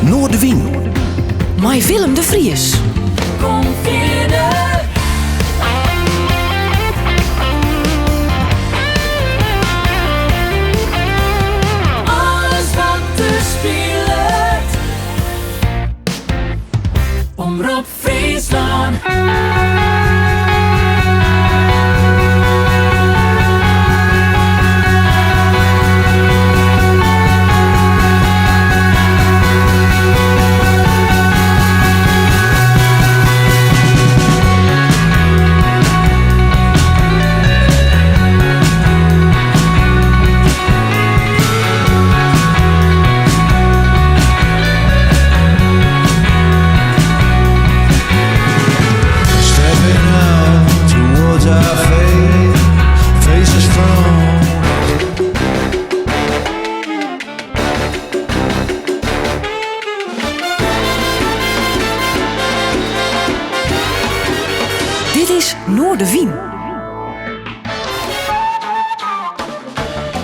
Noardewyn. Mei Willem de Vries. Kom fierder. Alles wat der spilet. Omrop Fryslân. Dit is Noardewyn.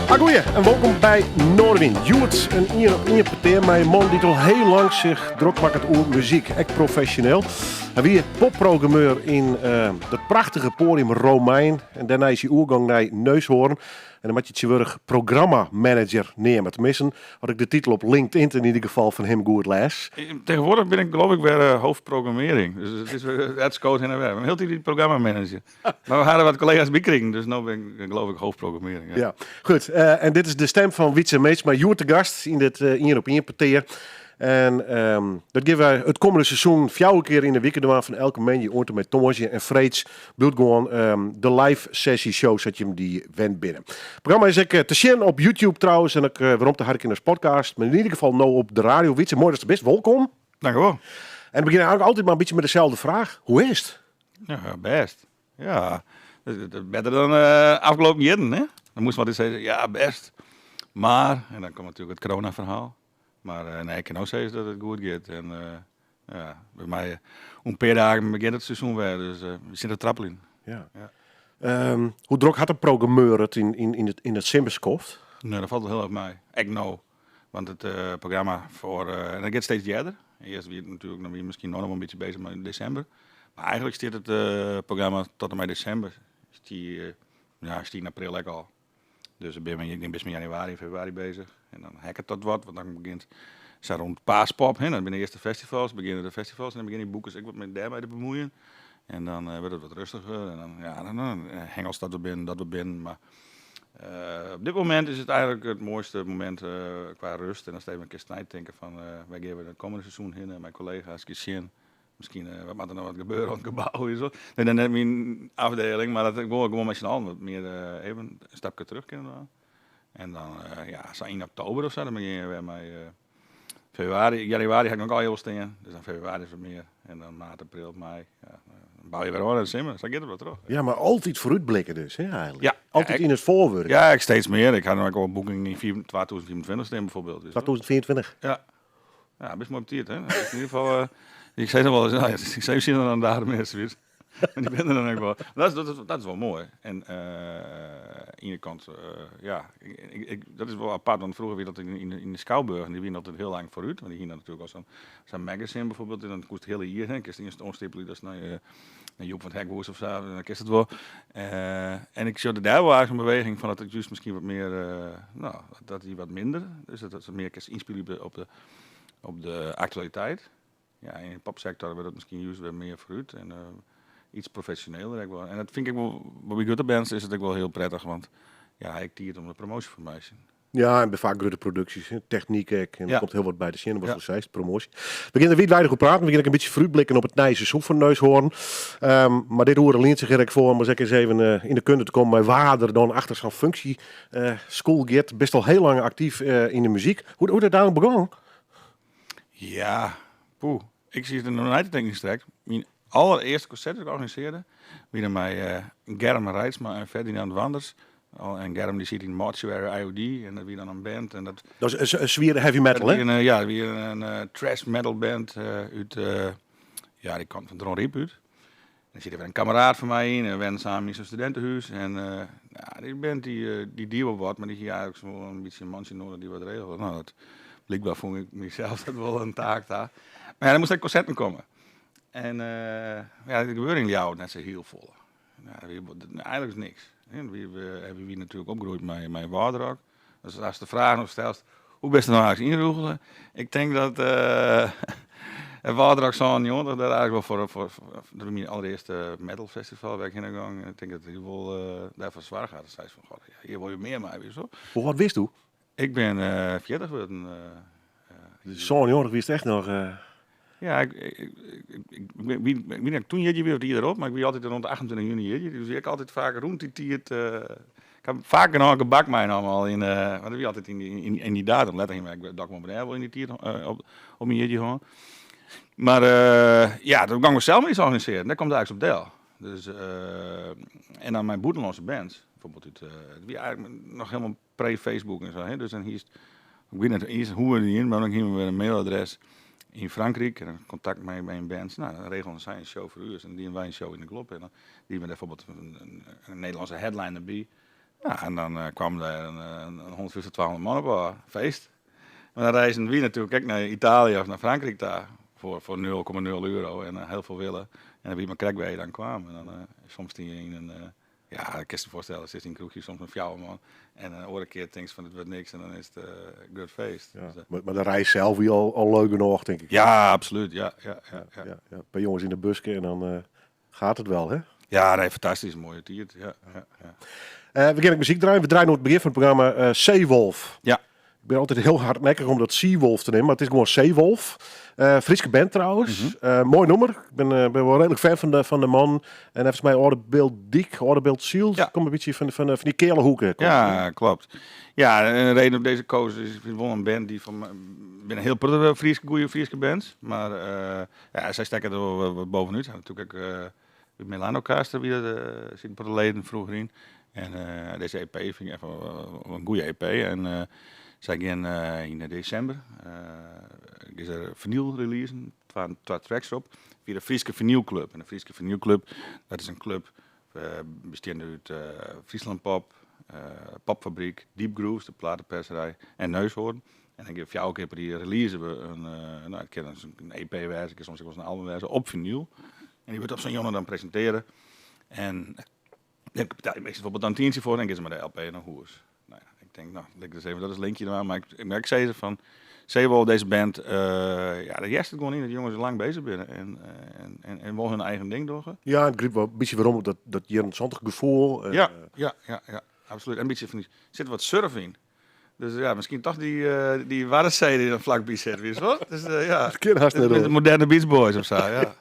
Agoeie en wolkom by Noardewyn. Hjoed in ien op ien petear mei in man dy't al heel lang sich drok makket oer muzyk, ek profesjoneel. Hy wie popprogrammeur yn dat prachtige poadium Romein en dêrnei is hy oergong nei Neushoorn. En dan moat je tsjintwurdich programmamanager neame. Teminsten, as ik de titel op LinkedIn in ieder geval fan him goed lês. Tegenwoordig bin ik geloof ik wer hoofd programmering. Dus it is wer it skoot hinne en wer. Hieltyd dy programmamanager. Mar we ha der wat kollega's by krigen, dus no bin ik geloof ik hoofd programmering. Ja. Ja, goed. En dit is de stem fan Wietze Meetsma, hjoed te gast yn dit ien op ien petear. En dat gean wy it kommende seizoen fjouwer kear yn de wike dwaan, fan elke moandei oant en mei tongersdei. En freeds bliuwt gewoan de live sessie show sa't jim dy wend binne. It programma is ek te sjen op YouTube trouwens en ek werom te harkjen as podcast. Mar yn ieder gefal no op de radio. Wietze, moai datst der bist. Wolkom. Dankjewol. En we begjinne eigentlik altyd mar in bytsje mei deselde fraach. Hoe is it? Ja, bêst. Ja, better dan afgelopen jierren, hè? Dan moast wat sizze, ja, bêst. Mar, en dan komt natuerlik it corona-ferhaal. Mar nee, ik kin no sizze dat it goed giet. En ja, by my oer in pear dagen begjint it seizoen wer, dus we sitte te trappeljen. Ja. Ja. Hoe drok hat in programmeur it yn it simmerskoft? Nee, dat falt wol hiel erch mei. Ek no. Want it programma foar, en dat giet steeds earder. Earst wie it natuerlik, dan wie miskien noch wol in bytsje bezich mei desimber. Mar eigentlik stiet it programma tot en mei desimber. Stie, ja, stie yn april ek al. Dus dan binne we, ik bin mei januari, februari bezich. En dan hekket dat wat, want dan begjint sa rond Paaspop, hè, dan binne de earste festivals, begjinne de festivals en dan begjinne die boekers ek wat mei dêrmei te bemoeien. En dan wurdt it wat rustiger en dan, ja, dan hengelst dat wat binnen, dat wat binnen. Mar op dit momint is it eigentlik it moaiste momint kwa rust. En dan even kinst neitinke fan wêr gean we it kommende seizoen hinne, mei kollega's kinst sjen. Miskien wat moat der noch wat gebeure oan it gebou en zo. Nee, dan net myn afdeling, mar dat ik wol gewoan mei syn allen wat mear even in stapke terug kinne dwaan. En dan ja, sa yn oktober of sa, dan begjin je wer mei februari, januari ha ik noch allegear wol stean. Dus dan februari is wat mear. En dan maart, april, mei. Ja, dan bou je wer oan in de simmer. Sa giet it wol troch. Ja, mar altyd foarútblikke dus, hè, eigentlik. Ja. Altyd yn it foarwurk. Ja, ek steeds mear. Ik ha noch ek wol boekingen yn 2025 stean bijvoorbeeld. 2024? Ja. Ja, bist moai op tiid, hè? In ieder geval, ik sei noch wol ris, nou, ik sei sjen dan datum is, wit. En dy binne der dan ek wol. Dat is, dat is, dat is wol moai. En ene kant, ja, ik, ik, dat is wol apart, want froeger wie dat yn de Skouburg, en dy wiene altyd hiel lang foarút, want dy hiene natuerlik al sa'n magazine bijvoorbeeld, en dan koest it hiele jier, hè, kinst earst oanstipelje datst nei Joep van het Hek woest of sa, dan kinst it wol. En ik sjoch dêr wol eigentlik in beweging fan dat it just miskien wat mear, no, dat dy wat minder, dus dat se mear kinst ynspylje op de aktualiteit. Ja, yn de popsektor wurdt it miskien just wer mear foarút en iets profesjoneler ek wol. En dat fyn ik ek wol, by grutte bands is it ek wol hiel prettich, want ja, ha ik tiid om de promoasje foar te meitsjen. Ja, en by faak grutte produksjes, hè, technyk ek, en der komt hiel wat by te sjen, wat do seist, promoasje. We gean der wiidweidich oer praten, we gean ek in bytsje foarútblikken op it nije seizoen fan Neushoorn. Mar dit oere lient sich ek foar om ris ek ris even yn de kunde te kommen mei wa der dan achter sa'n funksje skûl giet. Bist al hiel lang aktyf yn de muzyk. Hoe is dat eigentlik begûn? Ja, poeh. Ik siet der no nei te tinken straks. Myn allerearste konsert dat ik organisearde, wie dan mei Germ Reitsma en Ferdinand Wanders. En Germ dy siet yn Mortuary IOD en dat wie dan in band. En dat, dat is in swiere heavy metal, hè? Ja, dat wie in thrash metal band út, ja, dy kant fan Dronryp út. Der siet wer in kameraad fan my yn en we wennen samen yn sa'n studintehûs. En ja, dy band dy die wol wat, mar dy hie eigentlik wol in bytsje in mantsje noadich dy't wat regelde. No, dat Blykber fûn ik mysels dat wol in taak ta. Mar ja, der moast ek konserten komme. En ja, der gebeurde yn Ljouwert net sa hiel folle. Ja, der wie eigentlik niks. Wy wiene natuerlik opgroeid mei Wâldrock. Dus ast de fraach noch stelst, hoe bist der no eigentlik ynrûgele? Ik tink dat Wâldrock 97 dêr eigentlik wol foar, dat wie myn allerearste metalfestival wêr't ik hinne gong. Ik tink dat hy wol dêrfoar soarge hat. Seist fan, god, hjir wolle je mear mei, witst wol. Hoe âld bist doe? Ik bin 40 wurden. 97 wiest echt noch. Ja, ik, ik, ik, ik, wie, ik wie toen jierdei wie of it jier derop, mar ik wie altyd rûn de 28 juny jierdei. Dus ik altyd faak rûn dy tiid. Ik ha faak genôch gebak meinommen al yn, want dat wie altyd yn dy, yn, yn dy datum. Letter hiene we ek Dokkum Open Air wol yn dy tiid op, op myn jierdei hân. Mar ja, doe gong we sels mar iets organisearjen. Dêr komt it eigentlik op del. Dus, en dan mei bûtenlânske bands, bijvoorbeeld út, it wie eigentlik noch hielendal pre-Facebook en sa, hè. Dus dan hiest, ik wit net iens hoe we dienen, mar dan hiene we wer in mailadres yn Frankryk en dan kontakt mei in band. Nou, dan regelen sy in show foar ús en dan dienen wy in show yn de Glob en dan dienen we dêr bijvoorbeeld in Nederlânske headliner by. Ja, en dan kwam der in 150, 200 man op ôf. Feest. Mar dan reisden wy natuerlik ek nei Italië of nei Frankryk ta foar 0,0 euro en hiel folle wille. En dan wie it mar krekt wêr je dan kwamen. En dan soms stie je yn in Ja, kinst dy foarstelle, sitst yn in kroechje soms mei fjouwer man en in oare kear tinkst fan it wurdt niks en dan is it in grut feest. Ja, mar de reis sels wie al leuk genôch, tink ik. Ja, absolút. Ja, ja, ja, ja. Ja, ja. By jonges yn de buske en dan gaat het wel, hè? Ja, nee, fantastysk, moaie tiid. Ja, ja, ja. We gean ek muzyk draaien. We draaien oan it begjin fan it programma Seewolf. Ja. Ik bin altyd hiel hardnekkich om dat Seawolf te nimmen, mar it is gewoan Seewolf. Fryske band trouwens. Moai nûmer. Ik bin wol reedlik fan fan de man. En neffens my âlde Biltdyk, âlde Biltsyl. Ja. Komt in bytsje fan dy keale hoeke. Komt Ja, klopt. Ja, en de reden op dizze koos is, ik fyn wol in band dy't fan, binne hiel protte Fryske, goede Fryske bands. Mar ja, sy stekke der wol wat bovenút. Sy ha natuerlik ek Melanocaster wie der, sieten in protte leden froeger yn. En dizze EP fyn ik echt wol in goede EP. En sy gean yn desimber gean se finyl releasen, twa tracks op, fia de Fryske Finylklup. En de Fryske Finylklup, dat is in klup besteande út Friesland Pop, Popfabryk, Deep Grooves, de plateperserij en Neushoorn. En dan gean we fjouwer kear per jier releasen we in, no, it kin in EP wêze, it kin soms ek wolris in album wêze, op finyl. En dy wurdt op sa'n jûn dan presintearre. En dêr betelje minsken bijvoorbeeld dan in tientsje foar en dan gean se mei de LP nei hûs. No ja, ik tink, no, lit ik dus even dat as linkje dwaan. Mar ik merk sizze fan, Seewolf, dizze band, ja, dêr hearst it gewoan yn dat dy jonges lang bezich binne en wol hun eigen ding dogge. Ja, it grypt wol in bytsje werom op dat jierren santich gefoel. Ja, ja, ja, ja, absolút. En in bytsje fan dy, sit wat surf yn. Dus ja, miskien toch dy Waddenzee dy't der flakby sit, witst wol? Dus ja. Dat kin hast net De oars. moderne Beach Boys of sa, ja.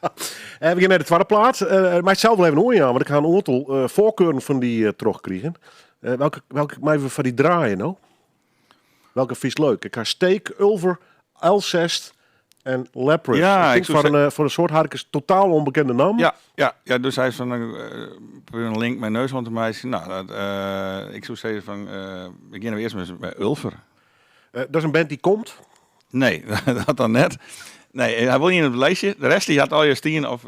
En we gean nei de twadde plaat. Meist sels wol even oanjaan, want ik ha in oantal foarkeuren fan dy trochkrigen. Welke meie we foar dy draaien no? Welke fynst leuk? Ik ha Steak, Ulver, Alcest en Leprous. Ja, ik ik tink soe foar in soad harkers totaal ûnbekende namme. Ja, ja, ja, dus hy is fan probearje in link mei Neushoorn te meitsjen. Nou, dat, ik soe sizze fan, we geane earst mei Ulver. Dat is in band dy't komt? Nee, dat dan net. Nee, hy wol ien op it lijstje. De rest dy hat allegear stien of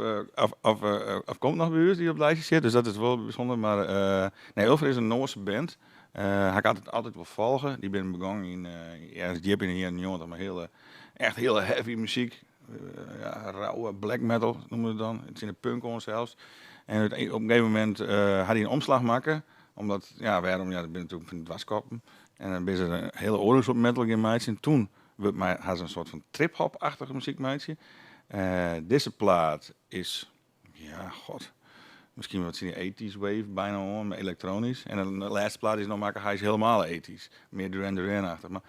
komt noch by ús dy't op it lijstje sit. Dus dat is wol bysûnder. Mar nee, Ulver is in Noarse band. Ha ik altyd wol folge. Dy binne begûn yn ergens djip yn de jierren njoggentich mei hiele, echt hiele heavy muzyk. Ja, rauwe black metal noeme we it dan. Tsjin de punk oan sels. En op in gegeven momint ha dy in omslach makke. Omdat, ja, wêrom? Ja, dat binne natuerlik fan dy dwarskoppen. En dan binne se in hiele oare soart metal gean meitsjen. Toen wurdt my, ha se in soart fan trip-hop-achtige muzyk meitsje. Dizze plaat is, ja, god, miskien wat tsjin de eighties wave byna oan, mar elektronysk. En de lêste plaat dy't se noch makke, hy is hielemaal eighties. Mear Duran Duran-achtich. Mar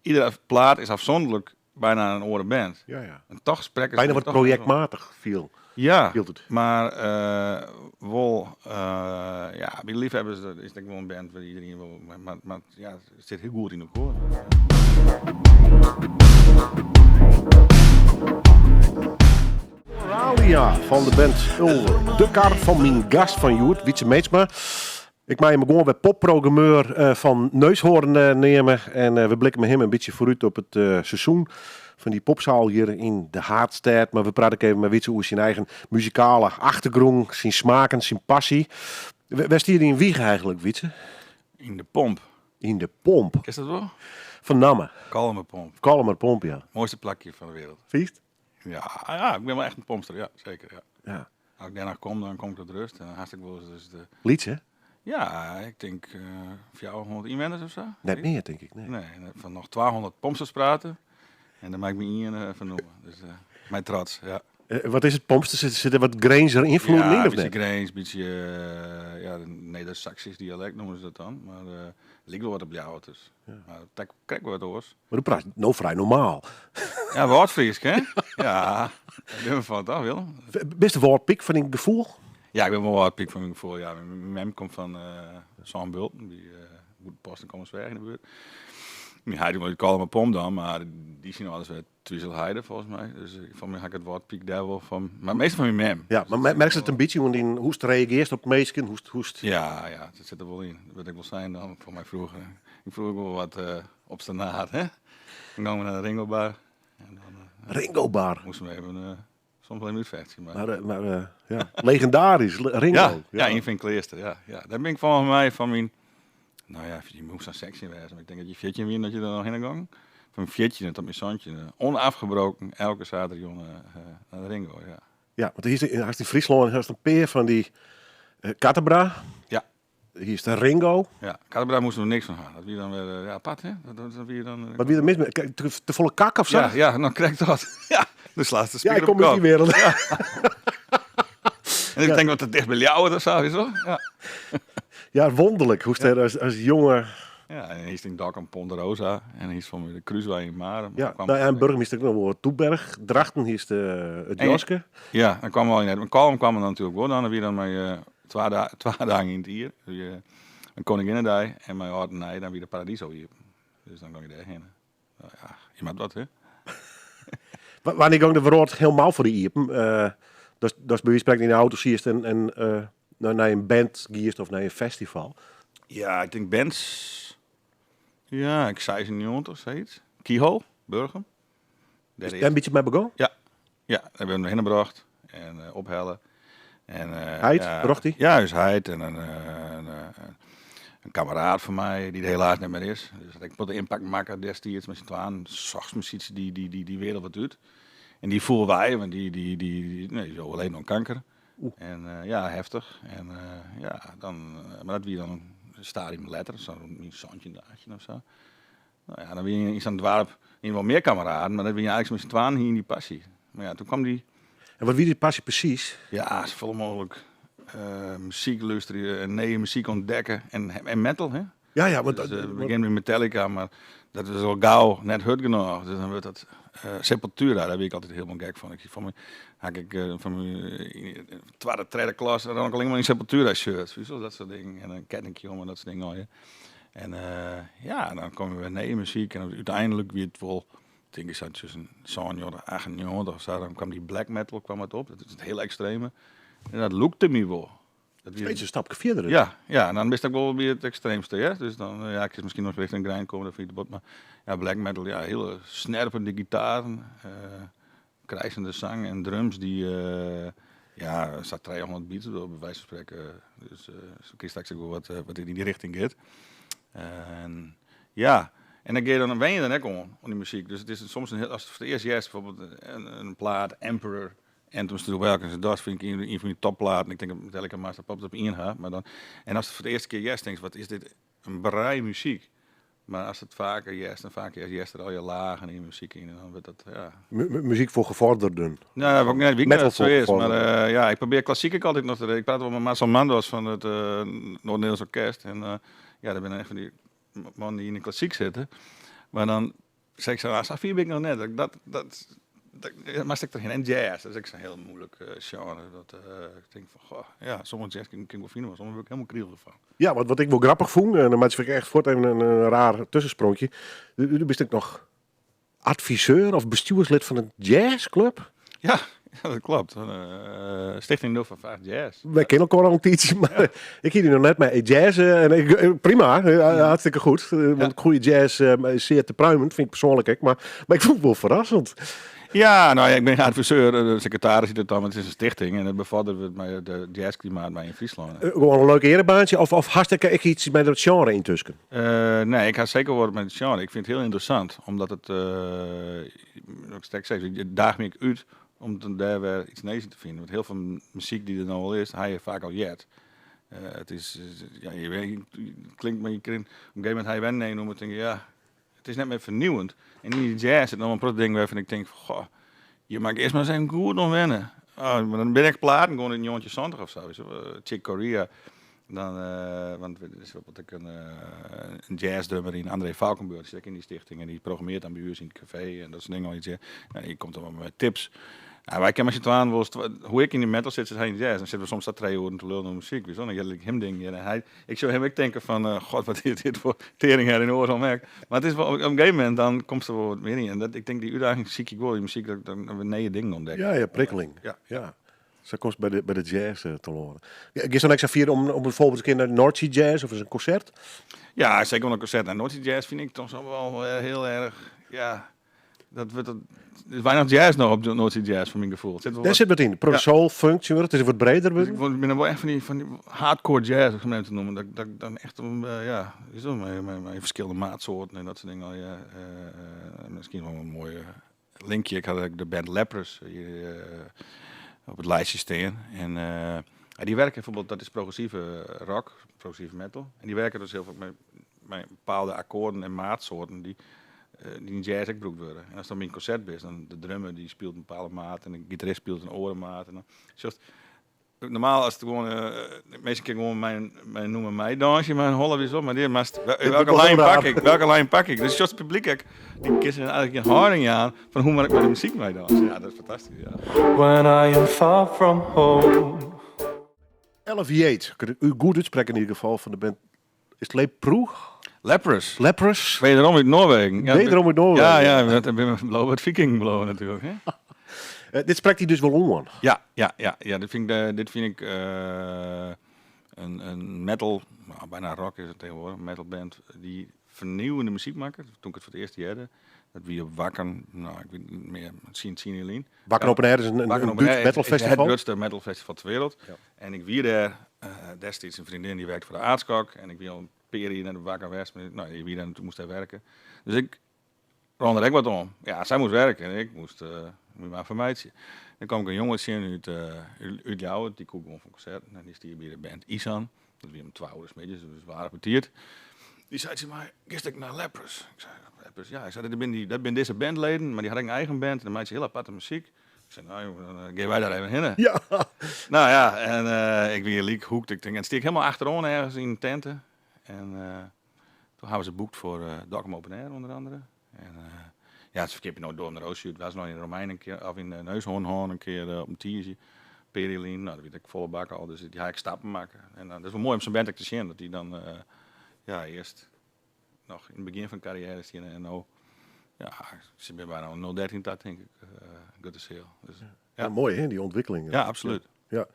iedere plaat is afzonderlik byna in oare band. Ja, ja. En toch sprekke se Byna wat toch projektmatich fiel. Ja, Fielt it. mar wol, ja, by de liefhebbers dat is ek wol in band wêr iedereen wol, mar ja, it sit hiel goed yn elkoar. Auralia fan de band Ulver. De kar fan myn gast fan hjoed, Wietze Meetsma. Ik mei him gewoan wer popprogrammeur fan Neushoorn neame. En we blikke mei him in bytsje foarút op it seizoen fan dy popsaal hjir yn de haadstêd. Mar we prate ek even mei Wietze oer syn eigen muzikale achtergrûn, syn smaken, syn passy. Wêr stie dyn wiich eigentlik, Wietze? Yn de pomp. Yn de pomp? Kenst dat wol? Fan namme. Kollumerpomp. Kollumerpomp, ja. Mooiste plakje fan de wereld. Fynst? Ja, ja, ik bin wol echt in pompster, ja, seker. Ja. Ja. As ik dêr noch kom, dan kom ik tot rust. En dan hast ik wol ris dus de... Lyts, hè? Ja, ik tink 400 ynwenners of sa. Net mear, tink ik. Nee. Nee, fan noch 200 pompsters prate. En dêr mei ik my ien fan noeme. Dus mei trots, ja. Wat is it Pompster? Sit der wat Grinzer ynfloeden ja, yn of bytsje net? Grins, bytsje ja, Nedersaksysk dialekt noeme se dat dan. Mar uh, liket wol wat op Ljouwert dus. Mar krekt wat oars. Mar do praatst no frij normaal. Ja, Wâldfrysk, hè? ja, dêr binne we fan, toch Willem? Bist de Wâldpyk fan dyn gefoel? Ja, ik bin wol Wâldpyk fan myn gefoel. Ja, myn mem komt fan uh, Sânbulten, by uh, Bûtenpost en Kollumersweach yn de buert. Myn heit komt út Kollumerpomp dan, mar dy syn âlders wer Twizelheide folgens my. Dus fan my ha ik it Wâldpyk dêr wol fan. Mar meastal fan myn mem. Ja, mar merkst it in bytsje oan dyn hoe'tst reagearst op minsken? Hoe'tst, hoe'tst... Ja, ja, dat sit der wol yn. Dat wurdt ek wol sein dan foar my froeger. Ik froech wol wat uh, obstinaat, hè. Ik gong nei de Ringo Bar. En dan, uh, Ringo Bar? Moasten we even, uh, soms wel even útfechtsje. Mar, mar, mar ja. Legendarisch, Ringo. Ja, ja, yn Feankleaster, ja. ja. Dêr bin ik folgens my fan myn, no ja, je moast sa'n 16 wêze, mar ik tink dat je 14 wiene dat je der noch hinne gongen. Fan myn 14 tot myn 17, onafgebroken, elke saterdeitejûn nei de Ringo, ja. Ja, want hier hast yn Fryslân hast in pear fan dy Kattenbra. Ja. Hier is de Ringo. Ja, Kattenbra moasten we niks fan ha. Dat wie dan wer ja, apart, hè? Dat, dat wie dan, Wat wie der mis mei? Te, te folle kak of sa? Ja, ja, nou krekt dat. Ja, dan slaast de Ja, spiker ik op kom út dy kop. wereld. Ja. En ik tink wat te dicht by Ljouwert of sa, weet je wel? Ja. Ja, wonderlik. Hoe'tst dêr as, as jonge... Ja, en hier is in Dokkum Ponderosa en hier is fan de Krúswei yn Marum. Ja, Kwam- nou, ja, in Burgum is het ook nog wel Toeberg. Drachten hier is de, het En- Joske. Ja, dan kwam al in Kollum kwam er dan natuerlik wol. Dan wie dan mei twa, da twa dagen yn it jier. Wie, in Koninginnedei en mei âld en nij, dan wie de Paradiso iepen. Dus dan gong ik dêrhinne. Nou ja, je moat wat, hè? Wannear gong de wrâld hielendal foar dy iepen? Uh, dat is by wize fan spreken yn de auto siest en, en uh, nei in band giest of nei in festival. Ja, ik tink bands. Ja, ik 96, sayts. Keyhole, Burgum. Is dêr in bytsje mei begûn? Ja, ja dêr binne we hinne brocht en uh, ophelle. En, uh, Heit, ja, brocht dy? Ja, ús heit en in, in, in kameraad fan my, dy't helaas net mear is. Dus dat ik wat de impact makke destiids mei syn twaen. Sochten muzyk dy, dy, dy, dy wereld wat út. En dy foel wei, want dy, dy, dy, dy, nee, die is overleden oan kanker. En uh, ja, heftich. En uh, ja, dan, mar dat wie dan in stadium letter, sa'n 17, 18 of sa. No ja, dan wie yn sa'n doarp hiene wol mear kameraden, mar dat wie eigentlik mei syn twaen hiene dy passy. Mar ja, toen kwam dy. En wat wie dy passy presys? Ja, safolle mooglik uh, muzyk lústerje en nije muzyk ûntdekke en, en metal, hè? Ja, ja, want Dus, we begjinne mei Metallica, mar dat is al gau net hurd genôch. Dus dan wurdt dat uh, Sepultura, dêr wie ik altyd hielendal gek fan. Ik fan my, ha ik uh, fan myn twadde, tredde klas, dan allinne mar yn Sepultura shirts, weet je wel, dat soart dingen. En in kettinkje om en dat soart dingen allegear. En uh, ja, dan komme we wer nije muzyk en úteinlik wie it wol, tink ik sa tusken 97, 98 of sa, dan kwam dy black metal kwam it op. Dat is it hiel ekstreme. En dat lûkte my wol. Dat wie Steeds in stapke fierder. Ja, ja, en dan bist ek wol by it ekstreemste, ja. Dus dan, ja, ik kin miskien noch richting grind komme, dat fyn ik te bot, mar ja, black metal, ja, hiele snerpende gitaren, uh, krijsende sang en drums dy, uh, ja, sa 300 beats by wijze van spreken. Dus uh, so kinst straks ek wol wat, wat yn dy richting giet. En ja, en dan gean je dan wen je dan ek oan, oan dy muzyk. Dus it is soms in hiel, ast foar it earst hearst bijvoorbeeld in plaat, Emperor, Anthems to the Welkins, dat fyn ik ien fan myn topplaten. Ik tink dat Metallica Master Puppets op ien ha, mar dan, en ast it foar de earste kear hearst, tinkst, wat is dit in brei muzyk. Mar ast it faker hearst en faker hearst, hearst der allegear lagen yn muzyk yn en dan wurdt dat, ja. Muzyk foar gevorderden. No, ja, wat ik net, wit Metal net foar sa is, mar gevorderden. uh, ja, ik probearje klassyk ek altyd noch te, ik praat wol mei Marcel Mandos fan it uh, Noord-Nederlands Orkest en uh, ja, dêr binne echt fan dy mannen dy't yn de klassyk sitte. Mar dan sei ik sa, ah, sa fier bin ik noch net. Dat, dat, dat, moatst ek trochhinne. En jazz, dat is ek sa'n hiel moeilik sjenre. Dat ik tink fan, goh, ja, sommige jazz kin ik wol fine, mar sommige wurd ik hielendal krigelich fan. Ja, want wat ik wol grappich fûn, en dan meitsje ik echt fuort even in raar tussenspronkje. Do bist ek noch adviseur of bestjoerslid fan in jazzclub? Ja, ja, dat klopt. Uh, Stichting 055 Jazz. Wy kenne elkoar al in tiidsje, mar ja. ik hie dy noch net mei jazz. En ik, prima, ja. hartstikke goed. Want goede jazz is zeer te pruimen, fyn ik persoanlik ek. Mar, mar ik fûn it wol ferrassend. Ja, nou ja, ik bin adviseur, de sekretaris hjit it dan, want it is in stichting en it befoarderet mei it jazzklimaat mei yn Fryslân. Gewoan in leuk earebaantsje of hast ek ek iets mei dat sjenre yntusken? Nee, ik ha seker wol wat mei it sjenre. Ik fyn it hiel ynteressant, omdat it, wat ik straks sei, it daagt my ek út om dan dêr wer iets nijs yn te finen. Want hiel folle muzyk dy't der no al is, ha je faak al heard. It is, ja, je weet, it klinkt, mar je krijgen, op een gegeven moment ha je wer in nûmer, tink je, ja, it is net mear fernieuwend. En yn dy jazz sit noch in protte dingen wêrfan ik tink fan, goh, hjir moat ik earst mar ris even goed oan wenne. Oh, mar dan bin ik platen gewoan út 1970 of sa, weet je wel, Chick Corea. Dan, want er is bijvoorbeeld ek in jazzdrummer yn, André Valkenburg, die sit ek yn dy stichting en die programmeert dan by ús yn it kafee en dat soart dingen al iets. Ja, die komt dan wol mei tips. Ja, wy kinne mei syn twaen wol eens, hoe ik yn de metal sit, sit hy yn de jazz. Dan sitte we soms sa 3 oeren te lullen oer muzyk, weet je wel. Dan hear ik him dingen hear en hy, ik sjoch him ek tinken fan, god, wat is dit foar tering her yn oars om ek. Mar it is wol, op in gegeven momint dan komst der wol wat mear yn. En dat, ik tink dy útdaging sykje ik wol yn muzyk, dat ik dan wer nije dingen ûntdek. Ja, ja, prikkeling. Ja. Ja. Sa komst by de jazz telâne. Giest dan ek sa fier om bijvoorbeeld in kear nei North Sea Jazz of is in konsert? Ja, seker wol in konsert. En North Sea Jazz fyn ik toch wol hiel erch, ja, dat wurdt, der is weinich jazz no op North Sea Jazz foar myn gefoel. Sit wol Dêr sit wat yn. Pro soul, funk, it is wat breder wurden. Ik bin wol echt fan dy hardcore jazz, om it te noemen. Dat, dat dan echt, ja, is dat, mei ferskillende maatsoarten en dat soart dingen. Ja, miskien wol in moai linkje. Ik ha de band Leprous hjir op it lijstje stean. En dy werke bijvoorbeeld, dat is progressive rock, progressive metal. En dy werke dus hiel folle mei bepaalde akkoarden en maatsoarten dy't yn jazz ek brûkt wurde. En ast dan by in konsert bist, dan de drummer dy spilet in bepaalde maat en de gitarist spilet in oare maat. En dan sjochst, normaal as it gewoan, minsken kinne gewoan mei in nûmer meidânsje, mar in holle wie op, mar dy moatst, welke lijn pak ik, welke lijn pak ik? Dus sjochst it publyk ek, dy kin se eigentlik gjin hâlding jaan fan hoe moat ik mei de muzyk meidânse. Ja, dat is fantastysk, ja. When I am far from home. Elf Jeet, ik u goed uitspreken in ieder geval van de band. Is it Leproe? Leprous. Leprous. Wederom út Noarwegen. Ja, Wederom út Noarwegen. Ja, ja, dat binne bliuwe wat Vikingen bliuwe natuerlik. Hè? Dit sprekt dy dus wol oan? Ja, ja, ja, ja, dit fyn ik, dit fyn ik in metal, nou, bijna rock is it tegenwoardich, metal band dy't fernieuwende muzyk makket. Toen ik it foar it earst hearde, dat wie op Wacken, nou, ik wit net mear, tsien jier lyn. Wacken Open Air is in Wacken in Open Dútsk Air is metal it festival. grutste metal festival ter wereld. Ja. En ik wie dêr destiids in freondin dy werkt foar de Aardskok en ik wie al in pear jier net op Wacken west, mar nou, dy wie dêr en toen moast hy werke. Dus ik rûn der ek wat om. Ja, sy moast werke en ik moast my mar fermeitsje. Dan kwam ik in jonge tsjin út Ljouwert, dy koe gewoan fan konserten en dy stie by de band Ihsahn. Dat wie om 2 oere middeis, dus we waren betiid. Dy sei tsjin my, giest ek nei Leprous? Ik sei, Leprous? Ja, hy sei, dat binne dizze bandleden, mar dy ha ek in eigen band en dan meitsje se hiel aparte muzyk. Ik sei, nou jongen, dan gean wy dêr even hinne. Nou ja, en ik wie lyk hooked. Ik tink, en stie ik helemaal achteroan ergens yn in tente. En toen hawwe se boekt foar Dokkum Open Air onder andere. En ja, se ferkeapje no Doornroosje út. Was noch yn Romein in kear, of yn Neushoorn hân in kear op in tiisdei. In pear jier lyn. Nou, dat wie ek folle bak al, dus dy ha ek stappen makke. En dat is wol moai om sa'n band ek te sjen, dat dy dan ja, earst noch yn it begjin fan karriêre steane en no, ja, se binne bijna al 0-13 ta, tink ik, grutte seal. Dus, ja. Ja, moai hè, dy ûntwikkeling. Ja, absolút. Ja.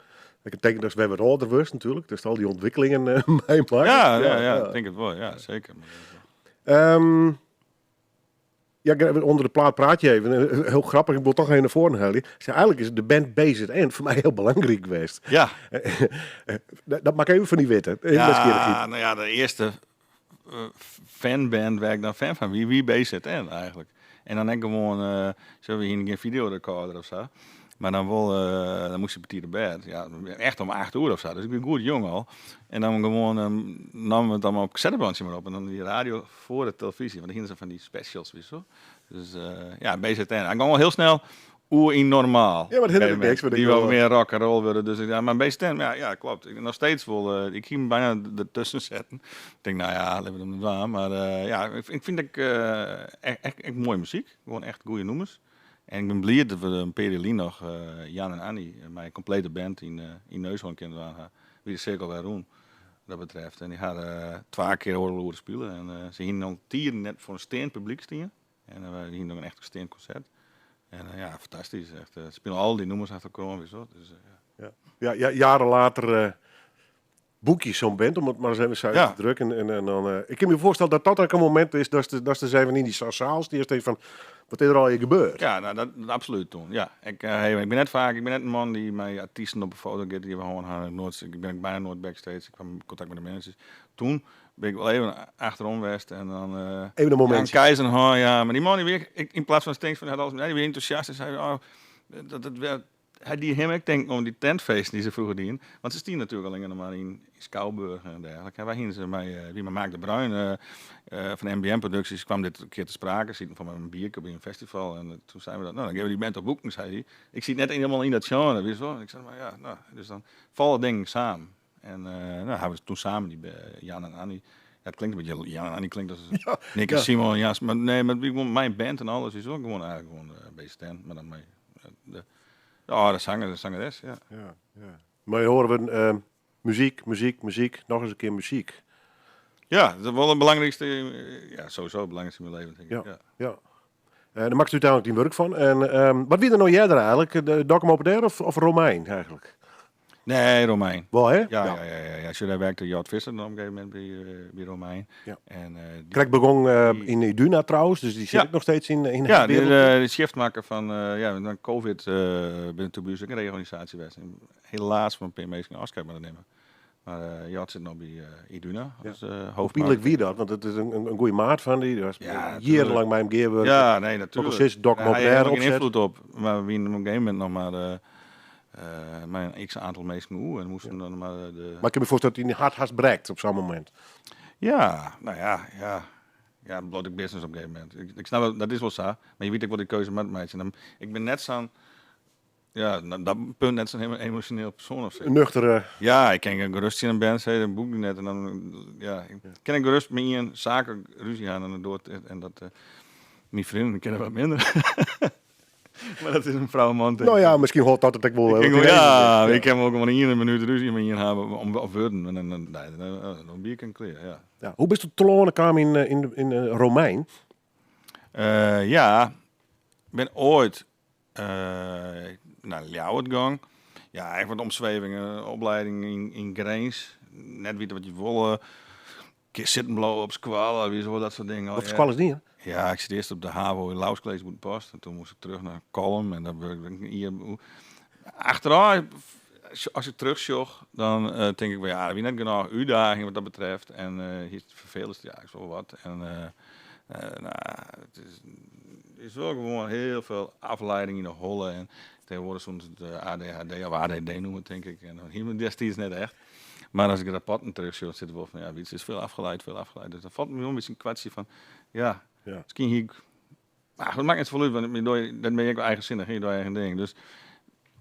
Ik tink dat wer wat âlder wurdst natuerlik, dus al dy ûntwikkelingen meimakke. Ja, ja, ja, ik tink it wol, ja, seker. Ja, ûnder de plaat praat je even. Hiel grappich, ik wol toch even nei foaren helje. Sei, eigentlik is de band BZN foar my hiel belangryk west. Dat moat ik even fan dy witte. Even Ja, nijsgjirrichheid. nou ja, de earste fanband wêr't ik dan fan fan wie, wie BZN eigentlik. En dan ek gewoan, sa, we hiene gjin videorecorder of sa. Mar dan wol, dan moast je betiid op bêd. Ja, echt om 8 oere of sa. Dus ik wie goed jong al. En dan gewoan namen we it dan op kassettebântsje mar op. En dan die radio foar de telefyzje. Want dan hiene se fan dy specials, witst wol. Dus ja, BZN. Hy gong al hiel snel oer yn normaal. Ja, mar dat hinderet niks, want ik Die wol wil mear rock and roll wurde. Dus ja, mar BZN, ja, ja, klopt. Ik, noch steeds wol, ik hie him bijna dertusken setten. Ik tink, nou ja, litte we him dwaan. Mar ja, ik fyn ek echt, echt moaie muzyk. Gewoan echt goede nûmers. En ik bin bliid dat we in pear jier lyn noch Jan en Annie mei in komplete band yn Neushoorn kinnen dwaan ha. Wie de sirkel wer rûn, wat dat betreft. En dy ha 2 kear oardel oere spile. En se hienen al tiden net foar in steand publyk stien. En we hienen noch in echt steand konsert. En ja, fantastysk. Echt, se spilen al dy nûmers achter elkoar, witst wol. Dus ja. Ja, ja, ja, jaren later. boekje zo'n band, om it mar ris even sa út te drukken. En dan, ik kin my foarstelle dat dat ek in momint is datst ris even yn dy saal stiest en fan, wat is der allegear gebeurd? Ja, nou, dat absolút toen. Ja, ik, hey, ik bin net faak, ik bin net in man dy't mei artysten op 'e foto giet, dy't we hân ha. Noait, ik bin bijna noait backstage. Ik kwam in kontakt mei de managers. Toen bin ik wol even achterom west en dan Even in momintsje. Jan Keizer, oh, ja, mar dy man dy wie, ik, yn plaats fan stinks van, had alles, nee, dy wie entûsjast en sei, oh, dat, dat, dat, hy die him ek tinken oan dy tentfeesten dy't se froeger dienen. Want se stienen natuerlik allinne noch mar yn skouburgen en dergelike. En wy hienen se mei, wie mei Mark de Bruin fan MBM Producties kwam dit in kear te sprake. Sieten foar my in bierke by in festival en toen seinen we dat, no dan gean we dy band toch boeken, sei hy. Ik siet net helemaal yn dat genre, wist wol. Ik sei, mar ja, no, dus dan falle dingen samen. En no, hawwe we toen samen dy Jan en Annie. Ja, it klinkt in bytsje, Jan en Annie klinkt as Nick en Simon en Jas, mar nee, mar gewoan mei band en alles is wol gewoan eigentlik gewoan BZN, mar dan mei de, de âlde sanger en sangeres, ja. Ja, ja. Mar je hoare we muzyk, muzyk, muzyk, noch ris in kear muzyk. Ja, dat is wol it belangrykste, ja, sowieso it belangrykste yn myn leven, tink ik. Ja, ja. Dêr makkest úteinlik dyn wurk fan. En wat wie der no earder eigentlik? De Dokkum Open Air of Romein eigentlik? Nee, Romein. Wol, hè? Ja, ja, ja, ja, ja. Sjoch, dêr werkte Jort Visser dan op in gegeven momint by Romein. Ja. En dy Krekt begong yn Iduna trouwens, dus dy sit Ja. ek noch steeds yn Ja, het die, wereld. de shiftmakker fan, ja, dan COVID binne toen by ús ek in reorganisaasje west. En helaas fan in pear minsken ôfskeid moatte nimme. Mar Jort sit no by Iduna Ja. as Hoe hoofdmaat. pynlik wie dat? Want it is in goede maat fan dy. Du hast Ja, natuurlijk. jierrenlang mei him gearwurke. Ja, nee, Ook al natuurlijk. sis Dokkum Hij Open had Air er geen opzet. invloed op. Maar we wienen op een gegeven moment nog maar mei in x aantal minsken oer en moasten dan mar de. Mar ik kin my foarstelle dat dyn hart hast brekt op sa'n momint. Ja, no ja, ja. Ja, bliuwt ek business op in gegeven momint. Ik snap dat, dat is wol sa, mar je witte ek wat de keuze moat meitsjen. Dan, ik bin net sa'n, ja, op dat punt net sa'n emosjoneel persoan of sa. In nuchtere. Ja, ik kin gerust tsjin in band sizze, dan boek ik net en dan, ja, ik kin ek gerust mei ien saaklik rúzje ha en dan doart en dat, myn freonen kinne wat minder. Maar dat is in frou-man No ja, miskien hâldt dat it ek wol. Ik kin ja, ik kin wol gewoan ien minút rúzje mei ien ha om op wurden en dan, nee, dan, dan wie ik klear, ja. Ja. Hoe bist do telâne kaam yn Romein? Ja, ik bin oait nei Ljouwert gong. Ja, echt wat omswevingen, opleiding yn Grins. Net witte wat je wolle. Kear sitten bliuwe op skoalle, wie zo dat soort dingen. Wat foar skoalle is dien? Ja, ik sit earst op de HAVO yn Lauwersklees Bûtenpost. En toen moast ik terug nei Kollum en dan wurk ik in jier. Achterôf, as ik terugsjoch, dan tink ik wel, ja, der wie net genôch útdaging wat dat betreft. En hier is het ferfelendste, ja, ik wol wat. En nou, it is wol gewoan hiel folle afleiding yn de holle. En tegenwoardich soenen se it ADHD of ADD noeme, tink ik. En dan hie ik destiids net echt. Mar as ik de rapporten terugsjoch, sit der wol fan, ja, Wietse is veel afgeleid, veel afgeleid. Dus dan falt my wol in bytsje in kwartsje fan, ja, miskien hie ik... Mar it makket net safolle út, want dan bin je ek wol eigensinnich, je dogge eigen ding. Dus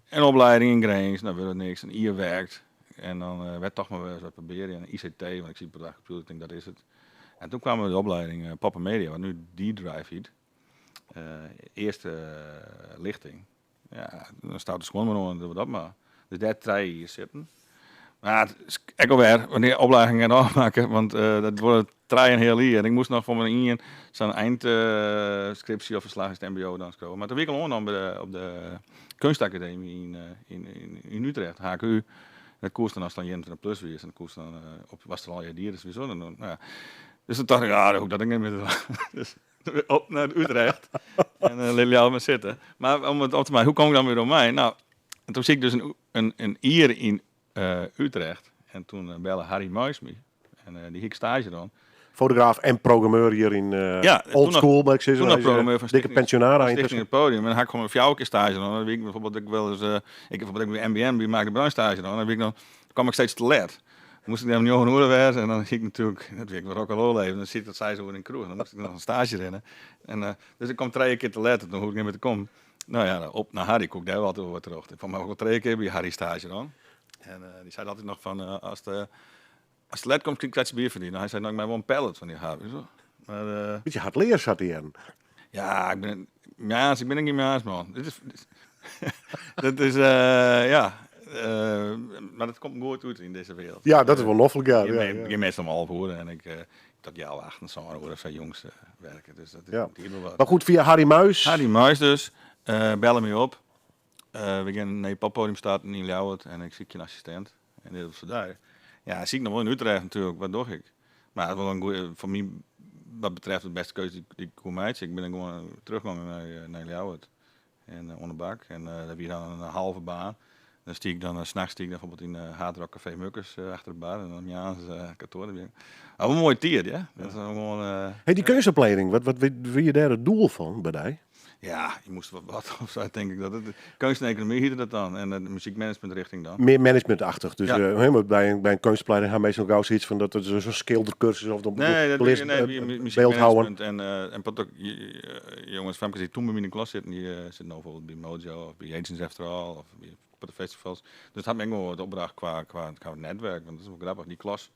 in opleiding yn Grins, dan wurdt it niks, in jier werkt. En dan wer toch mar wer ris wat probearje. En ICT, want ik siet per dag kompjûter, ik tink dat is it. En toen kwam de opleiding Pop en Media, wat nu D-Drive hiet. Earste lichting. Ja, dan staat de skuon mar oan, dogge we dat mar. Dus dêr 3 jier sitten. Mar it is ek alwer, wannear opleiding net ôfmakke, want dat duorre trije en heal jier. En ik moast noch foar myn ien sa'n eindskripsje of ferslach is it MBO dan skriuwe. Mar toen wie ik al oannommen op de Keunstacademie yn Utrecht, HKU. En dat koest dan as dan 21 plus wie, en dat koest dan op, was der al je dier, dus wieso dan, nou ja. Dus toen dacht ik, ah, dan hoef ik dat ek net mear te dwaan. Dus op nei Utrecht en lit Ljouwert mar sitte. Mar om it op te meitsjen, hoe kom ik dan by Romein? Nou, en toen siet ik dus in jier yn Utrecht en toen belle Harry Muis my en dy hie ik stage dan. Fotograaf en programmeur hjir yn Ja, Old School, moet ik zeggen. toen nog Hij is programmeur van dikke pensionaris Stichting intussen. Het Podium. En dan had ik gewoon 4 keer stage dan. Dan wie ik bijvoorbeeld ik wel eens, ik heb bijvoorbeeld bij MBM, bij Mark de Bruin stage dan. Dan wie ik dan, dan kwam ik steeds te laat. Dan moest ik daar om 9 uur wezen en dan zie ik natuurlijk, dat wie ik wel rock'n'roll leven, dan zie ik dat zij zo in een kroeg. Dan moest ik nog een stage rennen. En dus ik kwam 3 keer te laat, dan hoef ik niet meer te komen. Nou ja, op naar Harry, ik koek daar wel altijd wat terug. Ik kwam ook wel 3 keer bij Harry stage dan. En die zei altijd nog van, als het let komt, krijg ik bier verdienen. Hij zei, nou, ik ben wel een pallet van die Harry. Zo. Maar Beetje hard leer zat hij in. Ja, ik ben, ja, ik ben niet meer man. Dit is, dat is, ja. Maar dat komt goed uit in deze wereld. Ja, dat is wel loffelijk, ja. Je meestal om half uur en ik dat jou acht en zo uur of zo jongs werken. Dus dat is hier wel wat. Maar goed, via Harry Muis. Harry Muis dus. Bellen me op. We gaan naar het poppodium starten in Ljouwert en ik zie een assistent. En dit was daar. Ja, siet ik noch wol yn Utrecht natuerlik, wat doch ik? Mar it wol in goeie, foar my wat betreft de bêste keuze dy't ik koe meitsje. Ik bin dan gewoan teruggongen nei Ljouwert en oan de bak. En dat wie dan in halve baan. Dan stie ik dan, nachts stie ik dan bijvoorbeeld yn Hard Rock Café Mukkers achter de bar en dan moarns kantoar. Dat wie wel in moaie tiid, ja. Dat is gewoan. Hey, dy keunstopleiding, wat wie dêr it doel fan by dy? Ja, je moast wat wat of zo, denk ik. Dat het, kunst en economie heette dat dan. En de muziekmanagementrichting dan. Mear managementachtig. Dus ja. by in keunstopleiding ha minsken gau sayts fan dat it zo'n skilderkursus of dan Nee, dat wie, nee, muziekmanagement en wat ook, jongens, famkes dy't toen by my yn de klas sitten, dy sitte no bijvoorbeeld by Mojo of by Agents After All of by de festivals. Dus it hat my ek wol wat opbrocht kwa netwerk, want dat is wol grappich. Dy klas,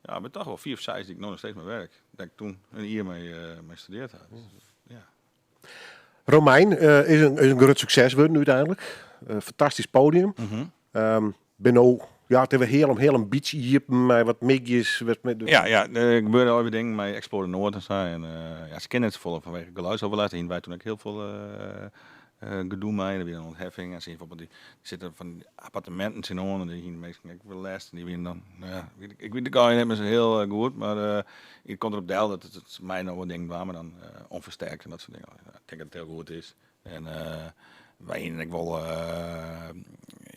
ja, binne toch wol fiif of seis dy't ik no noch steeds mei werk. Dêr't ik toen in jier mei studearre ha. Dus, ja. Romein is in grut sukses wurden úteinlik. Fantastysk podium. Bin no, ja, it is wer hiel in bytsje iepen mei wat middeis. Wat met Ja, der gebeure alwer dingen mei Explore Noord en sa. En ja, se kinne net safolle fanwege geluidsoverlast. Dêr hiene wy toen ek hiel folle gedoe mei. Der wie in ûntheffing en se bijvoorbeeld dy sitte fan dy apparteminten tsjinoan en dy hiene minsken ek wol lêst. En dy wiene dan, no ja, ik wit it allegear net mear sa hiel goed, mar it komt derop del dat it mei noch wat dingen dwaan, mar dan onversterkt en dat soart dingen. Ik tink dat it hiel goed is. En wy hiene ek wol,